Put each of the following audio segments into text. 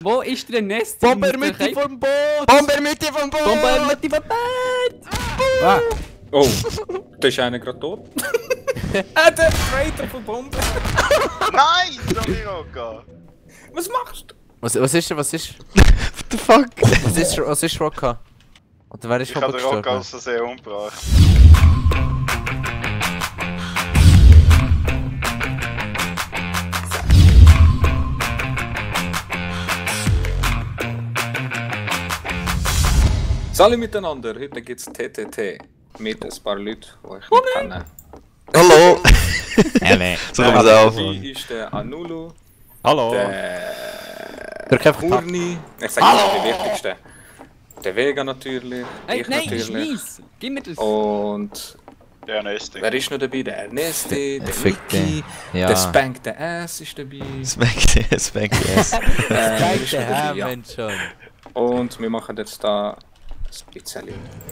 Wo ist der Nest? Bombermütti vom Boot! Bombermütti vom Boot! Bombermütti vom Boot! Ah. Oh, da ist einer gerade tot. Der Traitor von Bombe. Nein, sorry Rocca. Was machst du? Was ist? What the fuck? Was ist Rocca? Oder wer ist Ich habe den Rocca gestorben? aus Versehen umgebracht. Salut miteinander, heute gibt's TTT mit ein paar Leuten, die ich nicht kenne. Hallo! So kommen wir auf. Dabei ist der Anulu, Hallo! der Einfach Kurni, ich sag mal die wichtigsten. Der Vega natürlich, Hey, ich nein, natürlich. scheiss! Gib mir das! Und Der nächste. wer ist noch dabei? Der Ernesti, der Fick Mickey, Ja. der Spank the Ass ist dabei. Spank yes. Ist noch dabei, ja. Mensch schon. Und wir machen jetzt da ein bisschen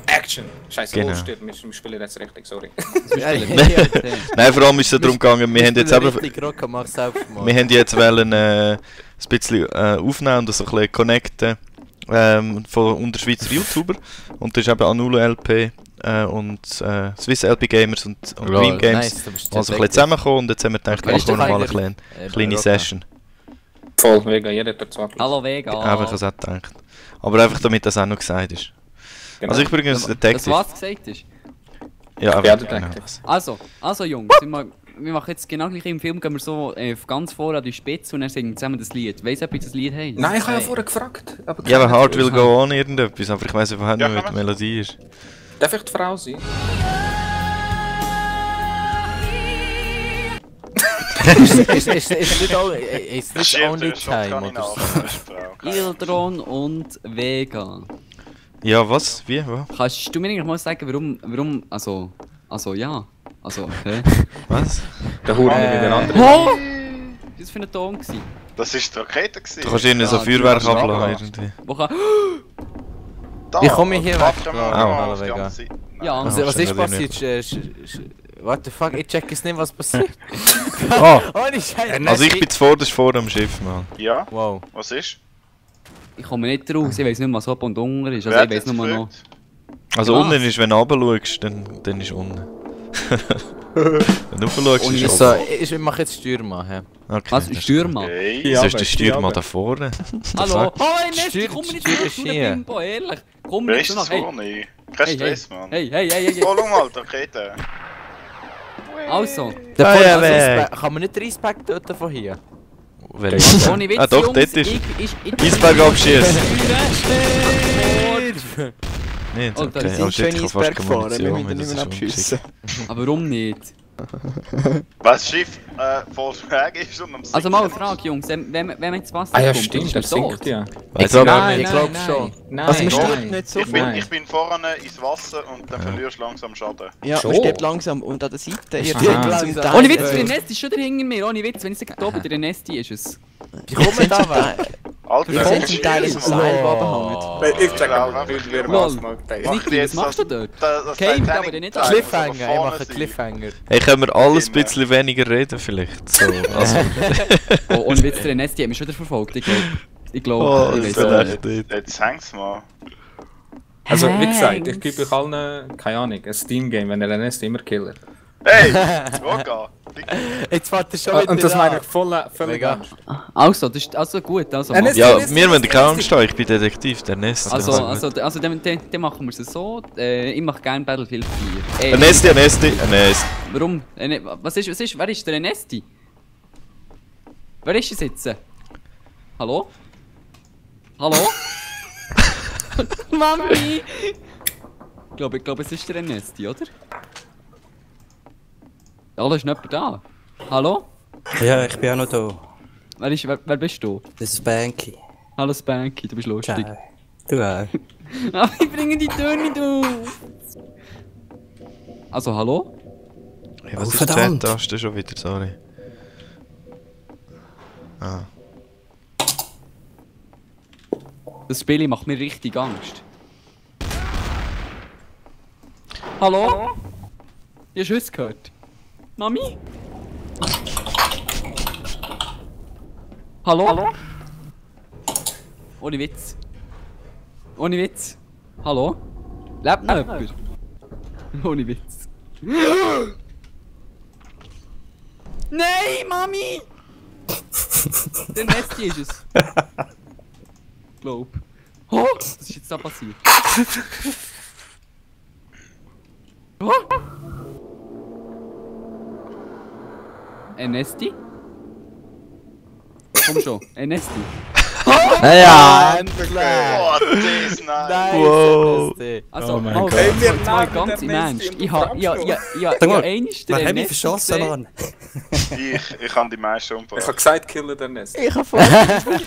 Action. Scheiße, Genau. wo steht, wir spielen jetzt richtig, sorry. Nein, vor allem ist es darum gegangen, wir haben jetzt eben... Rocca, mach selbst mal. Wir haben jetzt wollen, ein bisschen aufnehmen und das ein bisschen connecten von unter Schweizer YouTuber. Und das ist eben Anulo LP und Swiss LP Gamers und Dream Games. Nice, du bist Also ein bisschen zusammengekommen und jetzt haben wir gedacht, Okay. machen wir nochmal eine Ist kleine, kleine Rocca. Session. Voll, Vega, jeder hat zwei Platz. Hallo Vega! Einfach, ich habe es auch gedacht. Aber einfach damit das auch noch gesagt ist. Genau. Also ich bin übrigens Das Detective. was gesagt ist? Ja, Ja, aber Detective. Also Jungs, wir machen jetzt genau gleich im Film, gehen wir so ganz vor an die Spitze und dann singen wir zusammen das Lied. Weiss ob ich das Lied heißt? Nein, ich habe ja vorher gefragt. Aber Ja, aber keiner Hard hat Will Go On irgendetwas, aber ich weiss überhaupt nicht, Ja, wie die kann man. Melodie ist. Darf ich die Frau sein? Ist nicht only time oder so? Ildron und Vega. Ja, was? Wie? Wo? Kannst du mir eigentlich mal sagen, warum, also ja, okay. Was? Der Huren wie der andere. Oh! Was für ein Ton gewesen? Das war die Rakete. gewesen. Du kannst irgendwie so Ja, Feuerwerk du hast abladen abgelassen. irgendwie. Wo kann... Da, Wie komme ich hier warte weg? mal, Au. genau, die ganze Zeit. Ja, Was, Ah, was ist schnell passiert? What the fuck? Ich check es nicht, was passiert. Oh, Ohne Scheiß. also ich bin zuvorderst vor dem Schiff, Mann. Ja, Wow. was ist? Ich komme nicht raus, ich weiss nicht, was oben und unten ist. Also Wer ich weiss hat nur noch... gefragt? Also Ja. unten ist, wenn du runter schaust, dann ist unten. Wenn du rauf schaust, Und ist ich So, oben. ich mache jetzt Steuermann. Hä? Okay, Was? das ist Stürmer? Hey, Wieso ist der Steuermann da vorne? Hallo? Fuck? Oh, Ernest, ich komme nicht Steuer raus, ist du hier. Bimbo, ehrlich. Komm wer nicht ist so nach... das Hey, vorne? Kein Stress, Mann. hey. Oh, schau mal, die Rakete. Also, Kann man nicht den Eisberg töten von hier? Welches? ohne Witz, Ah doch, Jungs, dort ist... ich Eisberg abschießen! Steuern. Nicht? Oh, da Okay, ist oh ein shit, ich habe fast keine Munition wir mehr, müssen das nicht ist mehr abschiessen. Aber warum nicht? Weil das Schiff voll Weg ist und am Also mal eine Sinken Frage, Jungs, wenn man ins Wasser Ah ja, kommt, stimmt, ist der man tot. sinkt ja. Weiss glaub- gar nicht. ich glaub schon. Nein, Also man Doch. stirbt nicht so Ich bin, viel. ich bin vorne ins Wasser und dann verlierst du langsam Schaden. Ja, Schon. man stirbt langsam und an der Seite... ihr Aha. stirbt zum Teil- Ohne Witz, der Nesti ist schon da hinter mir, ohne Witz, wenn ich sage, oben der Nesti ist es. Wie kommt man da weg? Alter, Wir sind zum Teil so Seil runterhängt. Ich check aber aber, nicht, wer was macht. Niki, was machst du dort? Das Game, Titanic aber nicht Teil, an. Cliffhanger, das ich vorne mache sind. Cliffhanger. Hey, können wir alles ein Immer. bisschen weniger reden vielleicht? So, also... Oh, ohne Witz, der Nesti hat mich schon wieder verfolgt, ich glaube, Oh, ich das weiss ist auch nicht. echt nicht. Jetzt hängt's mal. Also, wie gesagt, ich gebe euch allen, keine Ahnung, ein Steam-Game, wenn der Ernest immer killt. Hey, Roga! Jetzt fährt er schon wieder Und das an. meine ich völlig Mega. ernst. Also, das ist also gut, also Ernest, machen Ja, Ernest, wir müssen Ernest, kaum Ernest. stehen, ich bin Detektiv, der Nest. also dann machen wir es so, ich mache gerne Battlefield 4. Ernesti, Ernesti, Ernest. Warum? Wer ist der Nesti? Wer ist es jetzt? Hallo? Hallo? Mami! Ich glaube, es ist der Nesti, oder? Hallo, ist nicht jemand da? Hallo? Ja, ich bin auch noch da. Wer bist du? Das ist Banky. Hallo Spanky, du bist lustig. Ciao. Du auch. Aber ich bringe die Tür nicht auf! Also, hallo? Hey, was Oh, ist verdammt. Chat-Taste schon wieder, sorry. Ah. Das Spiel macht mir richtig Angst. Hallo? Ihr hast uns gehört? Mami? Hallo? Ohne Witz. Ohne Witz. Hallo? Lebt noch jemand? Ohne Witz. Nein, Mami! Der Nesti ist es. Glaub. Oh, was ist jetzt da passiert? Oh. Ein Nesti? Komm schon, ein Nesti. Ja, Oh, das ist nice. Wow. Also, Oh mein also, Gott. jetzt Wir mal leben ganz im der Ernst. Nesti und Ich du habe Sag mal, einmal wer hat mich Nesti verschossen, gesehen. Mann? Ich habe die meisten Ich umgebracht. habe gesagt, Killer der Nest. Ich habe vorhin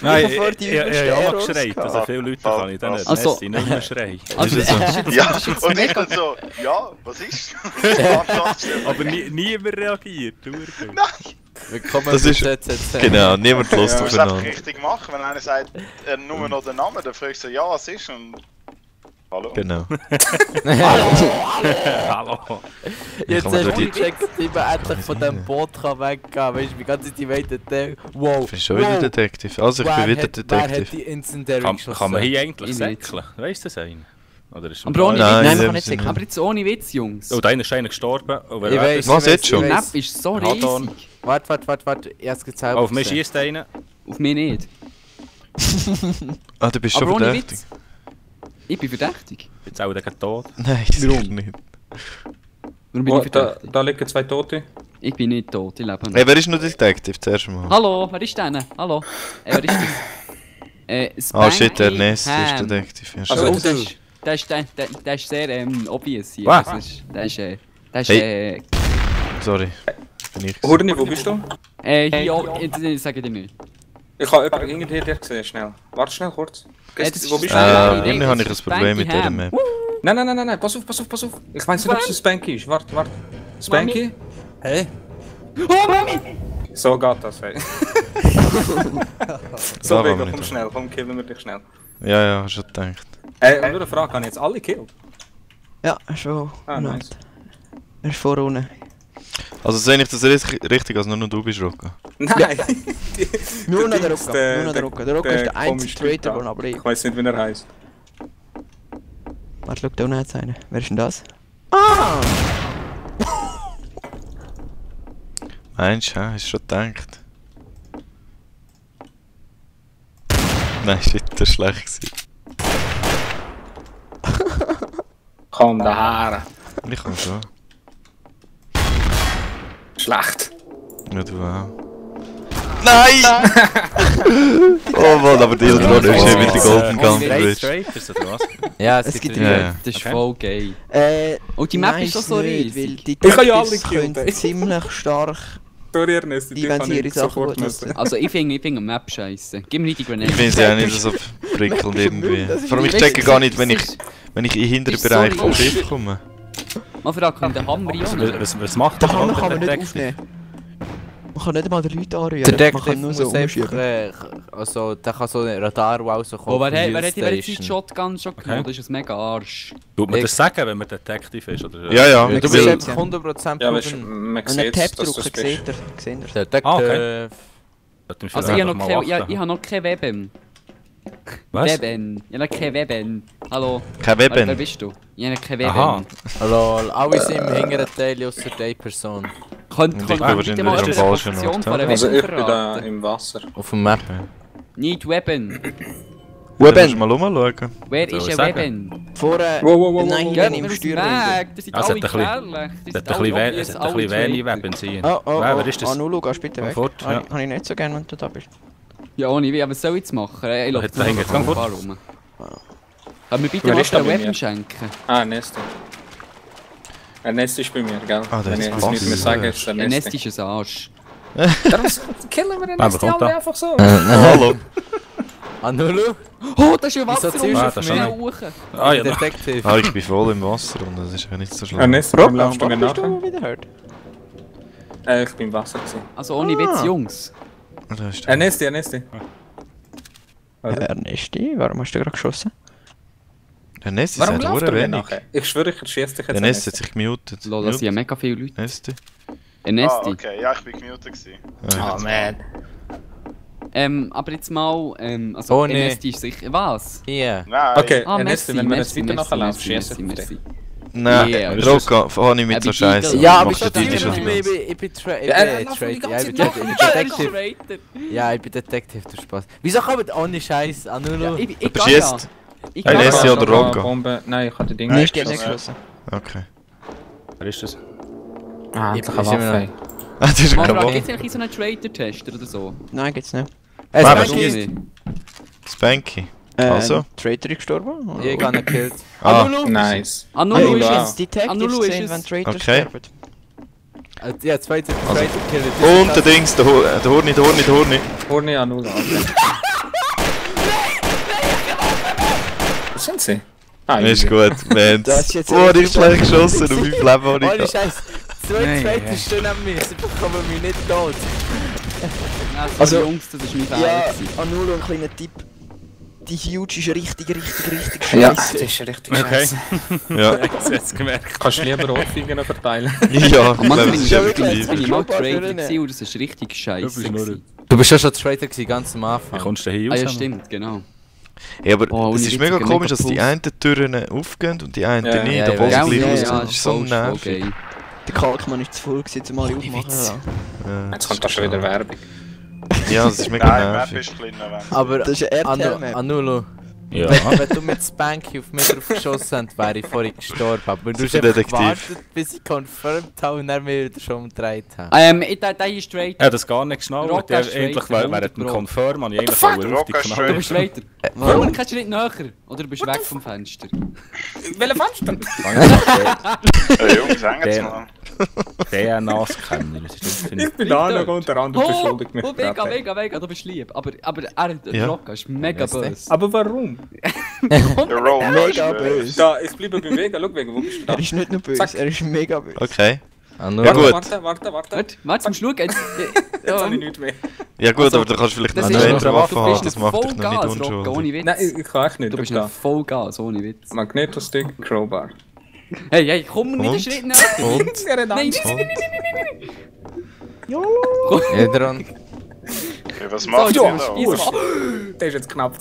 Nein, vor ich die habe übelsten auch Errors geschreit, gehabt. also viele Leute kann ich dann nicht Also- Messi nicht mehr schreien. Also, Ist das das so? ist jetzt, Ja, das ist jetzt und ich mega... dann so, ja, was ist? Aber niemand reagiert, du. Willkommen Das bei ist- ZZZ. Genau, niemand lässt Du musst es einfach aufeinander. richtig machen. Wenn einer sagt, nur noch den Namen, dann fragst du ja, was ist und... Hallo? Genau. Hallo. Jetzt Kann man hast da du die- gecheckt, wie man endlich ich von nicht. dem Boot kann weggehen kann. Weißt du, wie ganze Zeit waitet der. Wow. Ich bin schon wieder Detective. Also, ich bin wieder Wer hat Detective. die Incendiary Kann man hier eigentlich Ich nicht. säckeln? Weißt du das einen? Oder ist Aber ohne Nein, Nein, in man dem kann nicht Sinne säckeln. Aber jetzt ohne Witz, Jungs. Oh, da ist einer gestorben. Oh, wer Ich war weiss, das? Was, jetzt schon? Der Map ist so Radon. riesig. Warte. Erst gezeigt. Oh, auf mich schießt einer. Auf mich nicht. Ah, du bist schon Aber ohne verdächtig. Witz. Ich bin verdächtig. Jetzt auch der tot. Nein, sicher Warum? nicht. Warum bin Oh, ich da, verdächtig? da liegen zwei Tote. Ich bin nicht tot, ich lebe noch. Hey, wer ist noch Detective zuerst mal? Hallo, wer ist denn? Hallo? Wer ist das? Ah, shit, der Spanky Nest ist Ham. Detective. Ja, Also, shit. Der ist sehr obvious hier. Was? Das ist, der ist, Hey. Sorry. Bin ich. Hurni, wo bist du? hier, ich sage dir nicht. Ich habe jemanden hinter dir gesehen, schnell. Warte schnell kurz. Das ist Wo bist du? Spanky. Irgendwie habe ich ein Das ist Problem mit Spanky dieser Ham. Map. Nein, pass auf. Ich weiß nicht, ob es Spanky ist. Warte. Spanky? Hey? Oh, Mami! So geht das, hey. So, Da Vega, wollen wir komm nicht. schnell, komm, killen wir dich schnell. Ja, schon gedacht. Nur eine Frage, habe ich jetzt alle gekillt? Ja, schon. Ah, nice. Er ist vorne. Also sehe ich das richtig, als nur noch du bist, Rocco? Nein! Nur noch der Dings, Rocco. Nur noch der Rocco. Der Rocco ist der einzige komische Traitor, Typ der da. noch bleibt. Ich weiß nicht, wie er heißt. Warte, schau, da unten hat's einen. Wer ist denn das? Meinst du, hast du schon gedacht? Nein, shit, das war schlecht gewesen. Komm, da Haare. Ich kann schon. Schlecht. Ja, du auch. Nein! Oh Mann, aber die Iltron ist hier mit der Golden Gun Bridge. Strafers oder was? Ja, Es gibt Ja, ja. Das ist Okay. voll geil. Und die Map nein, ist schon so nicht, weil riesig. die Ich habe ja alle Detectives gekillt, können ey. ziemlich stark, Sorry, Ernest, wie wenn sie ihre Sachen gut müssen. nutzen. Also ich finde die Map scheiße. Gib mir nicht die Grenade. Ich finde sie auch nicht so prickelnd irgendwie. Vor allem, ich checke gar nicht, wenn ich in den hinteren ist so Bereich vom riesig. Schiff komme. Man fragt mich den Hammer an. Was macht Den der Hammer kann man nicht Detective? aufnehmen. Man kann nicht einmal den Leuten anrühren. Der Man Detective kann nur so muss einfach, umschieben. also, der kann so ein Radar rauskommen. Oh, wer von hat Hill die Zeit Station. Shotgun schon genommen? Das ist ein mega Arsch. Tut man das sagen, wenn man Detective ist? Oder? Ja, ja. Du Man bist sieht einfach ja. 100% Ja, weißt du, proven. man Wenn er sieht, Tab dass du drückt, es bist. seht ihr. Detective. Ah, okay. Sollte ich Also vielleicht ich habe mal noch, warten. ich habe noch kein Weben. Was? Weben. Ich habe noch kein Weben. Hallo. Kein Wer Weben. bist du? Ich habe noch kein Weben. Aha. Lol, alle sind im hinteren Teil ausser der Person. Könnt Und ich ihr bin bitte wahrscheinlich mal am die falschen Position Ort, von einer Also Weben ich bin da verraten? im Wasser. Auf dem Map. Nicht Weben. Dann musst du mal umschauen. Wer Soll ist ich ein sagen? Weben? Vorne, Wow. nein, Geht hinten mir im aus dem Steuerwinkel. Weg. Die sind Also, alle hat ein gefährlich. Die Es sind hat ein alle bisschen obvious, alle wenig Traitor. Weben sein. Oh, Wer ist das? Anulu, gehst bitte weg. Fort, ja. Habe ich nicht so gerne, wenn du da bist. Ja, ohne wie, aber was soll ich jetzt machen? Ich laufe Da hängt jetzt gang fort. rum. Kann mir bitte Wer mal ist da einen bei Weben mir? schenken? Ernest. Ernest ist bei mir, gell? Ah, der Wenn ist ich was? es nicht mehr sage, ist Der Ernest. Nest ist ein Arsch. Darum killen wir Aber Ernest kommt alle da. einfach so. Hallo. Anulu? Oh, das ist ja Wieso Wasser ziehst du Ah, auf das mich? ist hoch. Ah ja, da. Detective. Ah, ich bin voll im Wasser und das ist ja nicht so schlimm. Ernest, Rob, warum laufst du mir bist nachher? du wieder hört? Ich bin im Wasser gewesen. Also ohne Witz, Jungs. Da ist der. Ernest. Ernesti, warum hast du gerade geschossen? Der Nest ist Warum halt läuft hure er mir wenig. nachher? Ich schwöre, ich schieße dich jetzt. Der Nest hat sich gemutet. Lol, das sind ja mega viele Leute. Nesti. Ein Ah, Nesti. okay, ja, ich bin gemutet gewesen. Ah, Oh man. Aber jetzt mal, also Oh, nee. NSD ist sicher... Was? Hier. Nein. Okay, Ah, Ernesti, wenn wir jetzt weiter nachlaufen, schießen wir merci. Nein, Yeah. Rocco, fahr nicht mit so Happy Scheiße. Beagle. Ja, aber Mach ich den bin Deal nicht. ich bin Traitor. Ja, Ich bin Detective. Ja, ich bin Detective, du Spaß. Wieso kann man ohne Scheiß an Ja, nur... ich Du bist jetzt. Ich Hey, kann Nessie ja. oder Rocco? Bombe. Nein, ich hatte Dinge. Nein, Nein, steht das nicht nicht. geschlossen. Okay. Wer ist das? Ah, Ich endlich bin eine immer Waffe. Ah, das ist Mara, kaputt. gibt's eigentlich so einen Traitor-Tester oder so? Nein, geht's nicht. Warum Spanky. Spanky. Also? Traitor ist gestorben? oder? Ich habe ihn gekillt. Ah, Nice. Anulu Ich ist habe es. Detective Anulu ist gesehen, es. wenn Traitor Okay. sterben. Ja, zweite gekillt. und der Dings, der Horni. Horni an Null. Was sind sie? Ah, Ist easy. gut, man. Das ist jetzt Oh, echt ich schlecht geschossen und 5 Leben habe ich Ohne gehabt. Scheiß. Zweite stehen an mir, sie bekommen mich nicht tot. Also, Also- Jungs, das ist mein Fehler. Ja, gewesen. Anulo, ein kleiner Tipp. Die Huge ist richtig Ja, scheiße. das ist richtig Okay. scheiße. Ja, Jetzt gemerkt. Kannst du lieber Ohrfeigen verteilen? ja, ich Mann, glaube, bin das ich ist effektiv. bin ich mal Crowbar Traitor drin. gewesen und das ist richtig scheiße. gewesen. Du bist ja schon Traitor gewesen, ganz am Wie Anfang. kommst du hier Ah raus? ja, stimmt, genau. Ja, aber Oh, es ohne ist Witz, mega ich hab komisch, dass mega die Puls. einen Türen aufgehen und die einen Ja, nicht, ja, obwohl ich sie weiss. gleich ja, rausgehen. ja, Das ist so voll nervig. geil. Der Kalkmann ist zu voll gewesen, um alle aufmachen zu lassen. Ja, Jetzt kommt da schon wieder Werbung. Ja, das ist mega Nein, Map nervig. ist kleiner, wenn. Aber Das ist ein RTL-Map. Anulo, Ja. wenn du mit Spanky auf mich drauf geschossen hast, wäre ich vorhin gestorben. Aber du hast Super einfach Detektiv. gewartet, bis ich confirmed habe und dann mich wieder schon umgedreht habe. Der ist Traitor. Er hat das gar nicht geschnallt. Rocco Der ist endlich Traitor, während dem 100 Pro. Confirm habe ich eigentlich fuck? auf die Rocco ist Knall. Du bist Traitor. Warum keinen Schritt näher? Oder du bist weg vom Fenster? Welcher Fenster? Hey Jungs, hängen Sie Der- mal. DNA-Scanner. Das ist Ich bin da noch unter anderem beschuldigt mich. mega, gerade. mega, du bist lieb. Aber er, Ja. Rocco, ist mega Weißt du? böse. Aber warum? Der Roll Mega böse. Da, ich bleibe bei Vega. Schau, Vega, wo bist du da? Er ist nicht nur böse, Zack. er ist mega böse. Okay. Anulo. Ja, gut. Warte. Warte, zum Schauen. Jetzt Jetzt habe ich nichts mehr. Ja gut, Also, aber du kannst vielleicht das noch ist eine noch- Waffe du haben, bist das ein macht dich noch nicht Vollgas, Rocco, unschuldig. ohne Witz. Nein, ich kann echt nicht. Du bist da. ein Vollgas, ohne Witz. Magnetostick, Crowbar. Hey, komm nicht einen Und? Schritt näher. Und? Nein, nein, Edron. Okay, was macht So, ihr ja. da? Der ist jetzt knapp.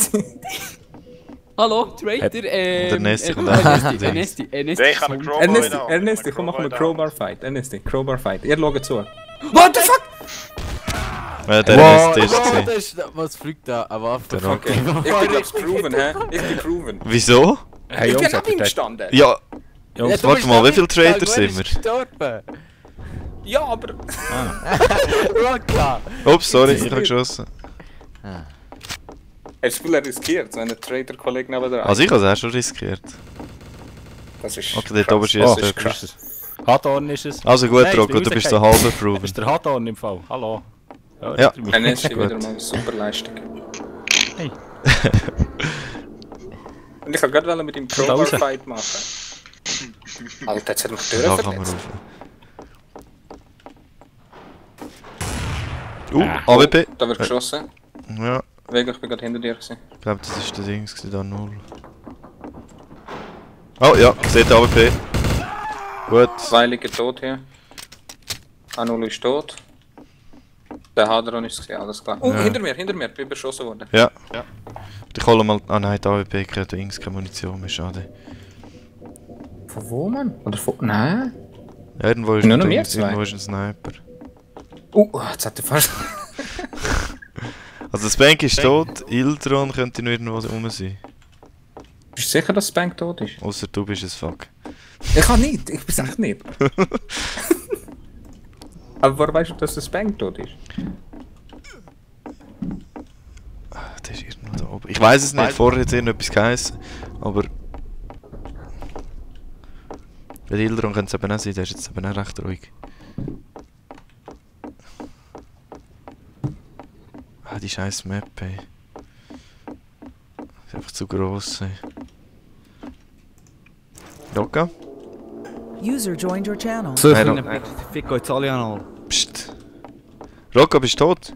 Hallo, Traitor, der Nessie kommt auch noch mit Ernesti, Der kann einen Crowbar Ernesti, in der Hand. Ernesti, komm, machen wir Crowbar Fight. Ernesti, Crowbar Fight. Ihr schaut zu. What the fuck? Ja, der Wow, Rest ist wow, es. das ist, was fliegt da? Eine Waffe. Der Rocco. Okay. Ich bin glaub's proven, hä? Ich bin proven. Wieso? Hey Ich bin Jungs, neben habt ihm ihr den... gestanden. Ja, Jungs, warte mal, wie viele Traitor sind wir? Gestorben. Ja, aber... Rocca. Ups, sorry, ich habe geschossen. Er Spieler riskiert, so einen Trader-Kollegen nebenan. Also ich habe es auch schon riskiert. Das ist... Okay, dort krass. oben Oh, schießt Das ist jemand. krass. ist es. Hadorn ist es. Also gut, Nein, ich Rocco, bin du bist so rausgefallen. halb approven. Das ist der Hadorn im Fall. Hallo. Ja. Ernesti Gut. wieder mal eine super Leistung. Hey. Und ich wollte gerade mit ihm raus. Crowbar-Fight machen. Alter, jetzt hat mich die Tür Da kann man verletzt. rauf. AWP. Da wird geschossen. Ja, Vega, ich bin gerade hinter dir gewesen. ich glaube, das ist der Dings, da 0. Oh ja, seht AWP. Gut. Zwei liegen tot hier. Anulo ist tot. Der Hadron ist gesehen, alles klar. Oh, Ja. hinter mir, bin beschossen worden. Ja. Ich hole mal... Ah nein, die AWP kriegt Dings, keine Munition mehr, schade. Von wo, Mann? Oder von... Nein. Ja, irgendwo ist Nur ein noch Dings, wir zwei. irgendwo ist ein Sniper. Jetzt hat er fast... Also Spank ist tot, Ildron könnte noch irgendwo rum sein. Bist du sicher, dass Spank tot ist? Außer du bist es, fuck. Ich kann nicht, ich bin's echt nicht. Aber woher weißt du, dass der Spank tot ist? Der ist irgendwo da oben. Ich weiß es nicht, vorher hat es irgendetwas geheißen, aber... Bei Ildron könnte es eben auch sein, der ist jetzt eben auch recht ruhig. Ah, die scheiß Map, ey. Ist einfach zu gross, ey. Rocca? User joined your channel. So, Nein, nein, fick euch alle an. Psst. Rocca, bist du tot?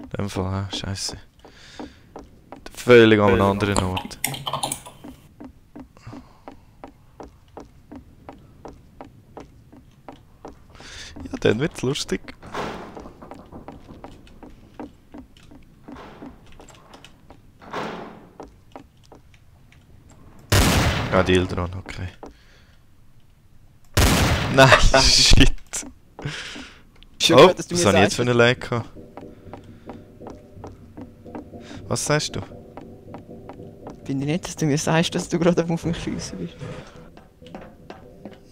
In dem Fall, ah, scheiße. Völlig an einem anderen Ort. Ja, dann wird's lustig. Ah, die Ildron, okay. Nein, shit. Schon Oh, gut, dass du was mir habe ich jetzt für sagst. eine Lag gehabt? Was sagst du? Finde ich nicht, dass du mir sagst, dass du gerade auf mich schiessen bist.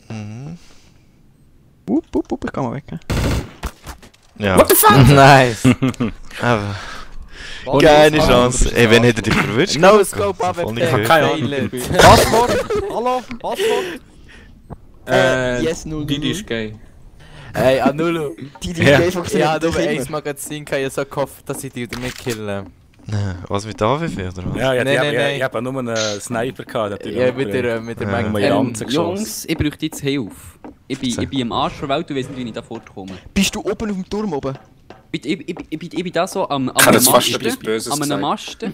Mhm. Ich geh mal weg. Ja. What the fuck? Nice. Aber... Keine Chance. Ey, wenn hätte dich verwischt? No scope Voll nicht AWP. gehört. Keine Ahnung. Failed. Passwort? Hallo? Passwort? Yes, 0. Die ist gay. Hey, Anulo. Die Ja. Idee funktioniert Ja, nur nicht eins immer. Magazin kann ich so gehofft, dass ich die mitkillen. Was mit AWP oder was? Ja, ja, Nein. ich habe nur einen Sniper gehabt. natürlich. Ja, mit der Ja. Menge. Mit Janzen geschossen. Jungs, ich brauche jetzt Hilfe. Ich bin am Arsch der Welt und weiss nicht, wie ich da fortkomme. Bist du oben auf dem Turm oben? Ich bin da so am Ich habe jetzt fast etwas Masten. Böses An einem gesagt. Masten.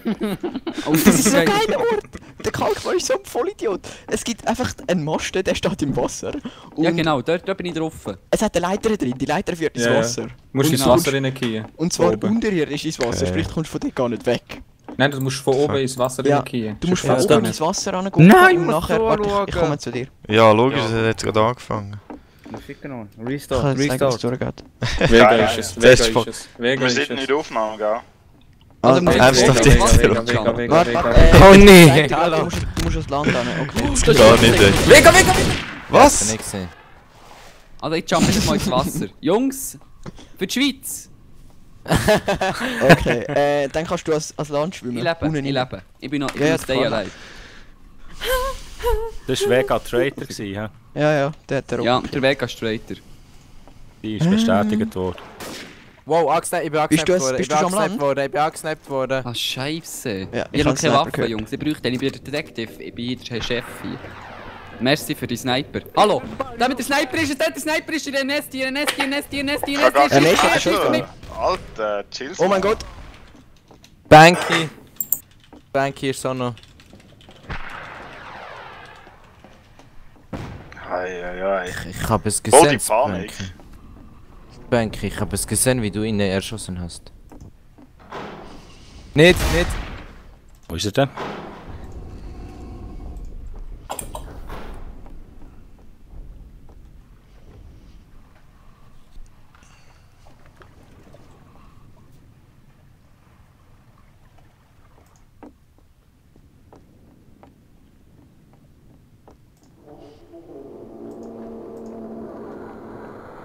Und Das ist so ein geiler Ort! Der Kalkmann ist so ein Vollidiot. Es gibt einfach einen Masten, der steht im Wasser. Und ja genau, dort bin ich drauf. es hat eine Leiter drin, die Leiter führt ins Ja, ja. Wasser. Du musst Und ins genau. Wasser reingehen. Und zwar Oben. unterirdisch ins Wasser, Okay. sprich du kommst von dort gar nicht weg. Nein, du musst von oben ins Wasser Ja, reingehen. Du musst von Sonst oben geht's ins Wasser rangehen Nein, und muss nachher... so Warte, schauen. ich komme zu dir. Ja, logisch, es hat jetzt gerade angefangen. Ficken Ich Restart, kann sagen, was Restart. durchgeht. Vega Geil. ist es. Das Vega ist voll- ist es. Vega Wir ist sind nicht es. aufgenommen, gell? Also, Nein, ernsthaft Vega, jetzt? Vega, Vega, Vega, Warte, Vega, warte, Vega. Oh nee. Sag dir, Hallo. du musst aufs Land hin, okay? Gar nicht, ey. Vega! Was? Nicht gesehen. Also ich jump jetzt mal ins Wasser. Jungs, für die Schweiz. Okay, dann kannst du als Land schwimmen. Ich lebe, Unten ich rein. lebe. Ich bin noch, ich Ja, ja, bin stay klar. alive. Das war Vega Traitor, hä? Ja, der hat der Ja, der Vega Straighter. Die ist bestätigt worden. Wow, angesniped, ich bin Bist du angesniped worden. bist du schon am Land? Ich bin angesniped worden. Ah, Scheiße. Ja, Ich habe noch hab's keine Sniper Waffe, gehört. Jungs. Ich brauche den. Ich bin der Detective. Ich bin hier der Chef hier. Merci für die Sniper. Hallo! Da mit der Sniper ist es, der Sniper ist in der Nest, hier, Nest. Alter, chill's. Oh mein Gott! Banky. Banky ist so noch. Ei. Ich habe es Voll die gesehen. Panik. Banky, ich habe es gesehen, wie du ihn erschossen hast. Nicht. Wo ist er denn?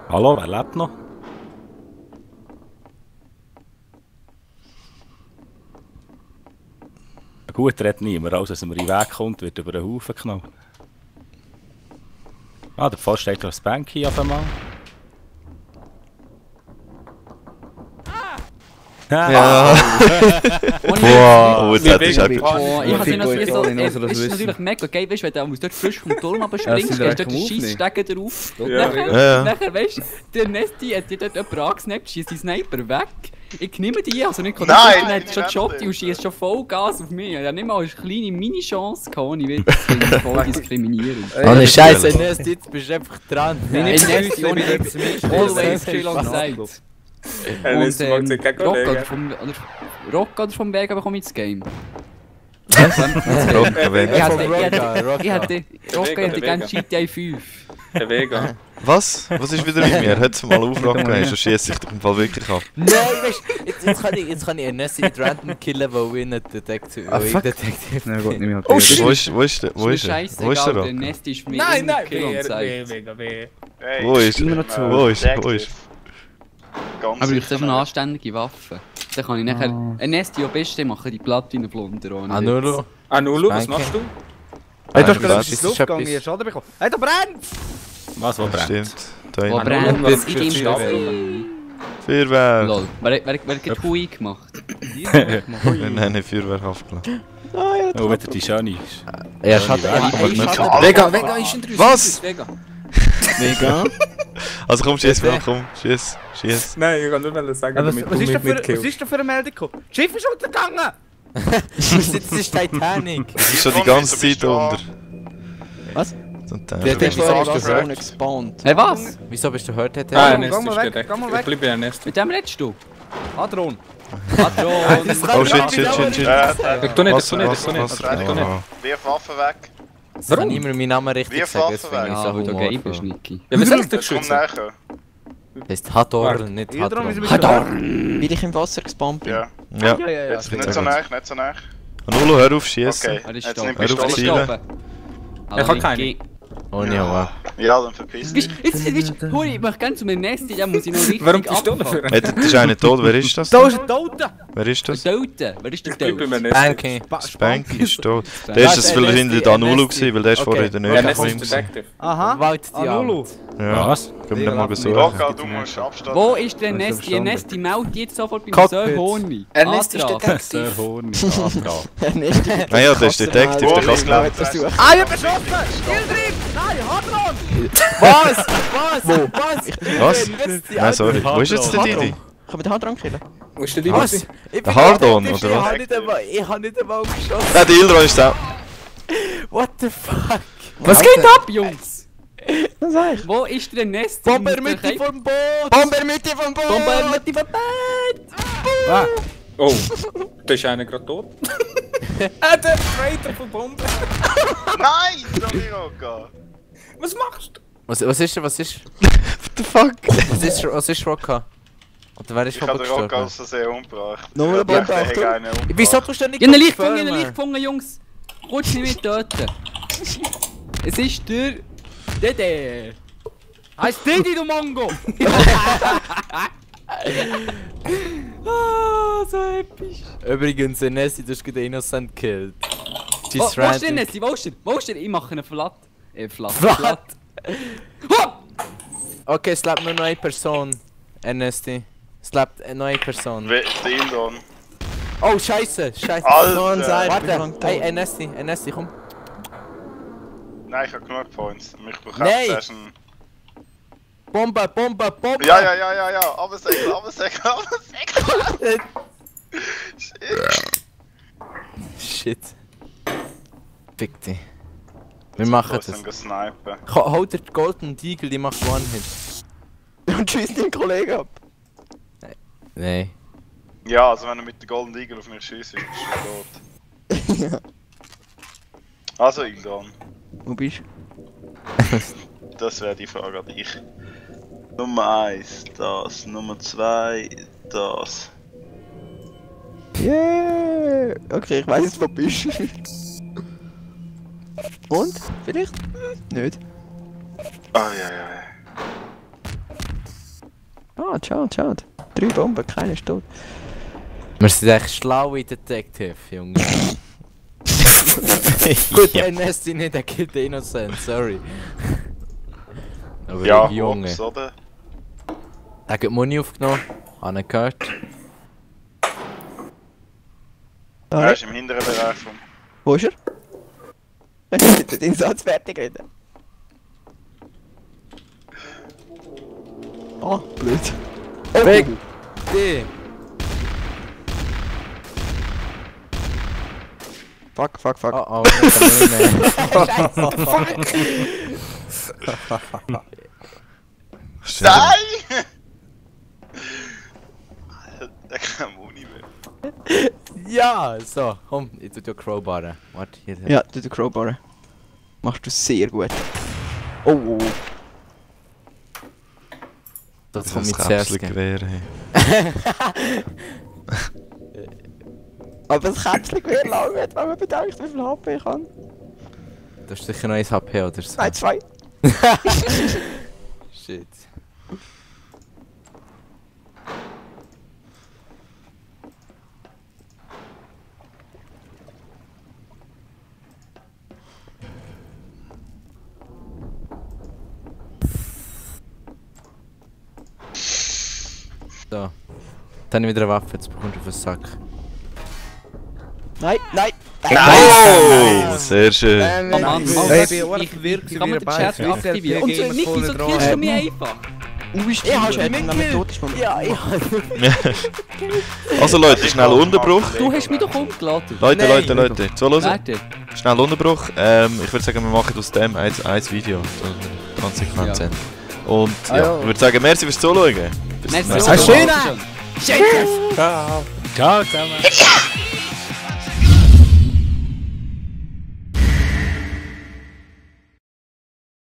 Hallo, wer lebt noch? Gut, redet niemand, also dass er mir in den Weg kommt, wird über den Haufen geknallt. Ah, der Pfosten steht auf das Banky auf einmal. Ja. Wow, jetzt hättest du einfach... Oh, ich habe noch so, Ohne dass wir das es ist wissen. natürlich mega geil, weißt du, wenn du dort frisch vom Turm Ja, springst, sind hast du dort direkt den am Scheissstecken drauf. Ja. Nachher, weißt du, der Nesti hat dir dort jemand angesnappt, schießt die Sniper weg. Ich nehme die, also nicht Nein, er nein, hat schon nicht Schotti ehrlich. und schießt schon voll Gas auf mich. Er hat nicht mal eine kleine Mini-Chance gehabt, ohne Witz. Das finde ich voll diskriminierend. Ohne Scheiße, Nest, jetzt bist du einfach dran. Nicht Nesti, ohne Witz. Always chill on side. Und Rocca oder vom Vega bekomme ich das Game. Rocca, wenn- Ich Rocca. hätte Rocca hätte gerne GTA 5. Der Vega. Was? Was ist wieder mit mir? Hört's mal auf, Rocca, sonst schiesse ich dich im Fall wirklich ab. Nein, weißt du, jetzt kann ich einen Nest nicht random killen, weil ich nicht Detective Na gut, bin. nimm halt Wo ist der? Wo ist der? Wo ist der? Wo ist Scheißegal, der der Rocca? Nest ist für mich immer Kill on Side. Hey, Wo ist Immer er? noch zu. Wo ist er? Wo ist er? Ganz Aber ich sicher brauche eine nicht. anständige Waffe. Dann kann ich nachher... Ein Nest, die am besten machen die Platinenflunder ohne Anulo. Anulu, was Danke. machst du? Hey, du hast Nein, gerade das ins ist Luft gegangen, etwas- hier Schaden bekommen. Hey, da brennt! Was, wo brennt? Stimmt. Da Wo hinten. brennt was es für in Feuerwehr? deinem Feuerwehr! Lol. Wer hat Hui gemacht? Nein, nicht Feuerwehr aufgeladen. Oh, wieder die Schöne. Ja, schade. Vega, Vega ist ein Was? Vega. Mega. Also komm, schieß mal, komm. Schieß. Nein, ich kann nur sagen, Was damit ist du da mich für mitkillst. eine Meldung gekommen? Das Schiff ist untergegangen! Das ist Titanic. Es ist schon die ganze Zeit unter. Was? Und Der dann... Der ist gesagt, vorher gesagt. ohne gespawnt. Hey, was? Wieso bist du heute? Ah, Geh Nest mal ist weg, gedeckt. geh mal Ich weg. bleib bei der Nest. Mit dem redest du? Hadron! Oh shit. Tu nicht, tu nicht, tu nicht. Was? Tu nicht. Ah. Wirf Waffen weg. Kann niemand meinen Namen richtig Wie sagen, das finde ich Ja, so weil du gay bist, humorvoll. Niki. Ja, wie soll ich Jetzt dich komm schützen? näher. Das heisst Hadorn, nicht Ja, darum ist Hadorn. Wie ich im Wasser gespawnt bin. Ja. Ja. Ja, ja, ja. Jetzt nicht so nah, nicht so nah. Anulo, hör auf, schießen. Okay, Er ist jetzt da. nimm Hör auf, Pistole. zielen. Ich hab keine. Oh ne, wow. Ja, dann verpiss dich. Jetzt, hol ich mich ganz zu meinem Nest, dann muss ich noch richtig Warum Pistole für Hey, das ist einer tot, wer ist das? Da ist ein Toter! Wer ist das? Tote, wer ist der Ich bin bei Tote? mir Banky. Spanky ist tot. Der ist das vielleicht hinter der Anulo gewesen, weil der ist vorher in der Nähe Ja, von das ihm ist gewesen. Detective. Aha! Wald die Anulu! Ja, Was? können wir mal suchen. Loka, du musst Abstand. Wo ist der Nest? Die verstanden. Nest, die meldet jetzt sofort beim Cockpit. Sir Horny. Ernest ist Antrag. Sehr horny. Antrag. Ah ja, der ist Detective, der kann es glaube glauben. Ah, ich hab beschossen! Kill drin! Nein, Hadron! Was? Was? Was? Was? Nein, sorry. Wo ist jetzt der Didi? Kann man den Hadron killen? Wo ist der Didi? Was? Der Hardon, oder Ich was? hab nicht einmal geschossen. Nein, der Ilron ist da. What the fuck? Was geht ab, Jungs? Was sag ich? Wo ist der Nest? Bombermitte vom Boot! Bombermitte vom Boot! Bombermitte vom Boot! Oh, da ist einer gerade tot. Der Traitor von Bombe! Nein, Loka. Was machst du? Was ist denn? Was ist? What the fuck? Was ist Rocka? Oder wer ist Ich von habe den Rock gestorben? aus Versehen umgebracht. Nur eine Ich dachte, Bombe, er hätte einen umgebracht. Wieso tust du nicht Ich hab einen Licht confirmen? gefunden, ich hab einen Licht gefunden, Jungs! Rutsch nicht mit töten! Es ist der... Dede! Heißt Didi, du Mongo! Ah, so episch! Übrigens, Nessie, du hast gerade Innocent gekillt. Wo ist der Nest? Wo ist der? Wo ist der? Ich mache einen Flat. Flat. Okay, es lebt nur noch eine Person. Nessie. Es lebt noch eine Person. Der Ildon. Oh, scheiße, scheiße. Alter! Warte, hey, Nessie, komm. Nein, ich habe genug Points. Mich braucht Nein. zuerst ein... Bombe! Ja. Absäckeln. Shit. Fick dich. Wir machen Ich das. muss dann snipen. Hol dir die Golden Eagle, die macht One-Hit. Und schießt den Kollegen ab. Nein. Ja, also wenn er mit der Golden Eagle auf mich schießt, ist er tot. Ja. Also Ildon, Wo bist du? das wäre die Frage an dich. Nummer 1, das. Nummer 2, das. Yeah! Okay, ich weiss jetzt, wo du bist. Und? Vielleicht? Nicht. Ja. Ah, schade. 3 Bomben, keiner ist tot. Wir sind echt schlaue Detective, Junge. Gut, Nessie nicht, er killt den Innocent, sorry. Aber Ja, Junge. Ups, oder? Er hat Muni aufgenommen, habe ihn gehört. Er ist im hinteren Bereich vom... Wo ist er? Den Satz fertig reden. Oh, blöd. Weg! Die! Fuck. Oh oh, das kann man nicht mehr. Nein! Der kann Muni mehr. Ja, so, komm, ich tu dir Crowbar. Warte, hier. Ja, du den Crowbar. Machst du sehr gut. Oh. Das Das kommt ist mit ein zuerst. Käpselgewehr, hey. Aber das Kätzchen lang wird, wenn man bedenkt, wie viel HP ich kann. Du hast sicher noch 1 HP oder so. Nein, 2. Shit. So. Dann wieder eine Waffe, jetzt bekommst du auf den Sack. Nein. Oh, sehr schön. Oh Mann, Hey, ich ich kann man den Chat aktivieren. Und so, Niki, so killst du mich einfach. Ich habe schon wenn man tot ist. Ja, ja. Also Leute, schnell Unterbruch. Du hast mich doch umgeladen. Leute, zuhören. Warte. Schnell Unterbruch. Ich würde sagen, wir machen aus dem ein Video. Konsequent Ja. sind. Und ja, ich würde sagen, merci fürs Zuschauen. Bis zum Merci. nächsten Mal. Schön! Schön! Ciao zusammen.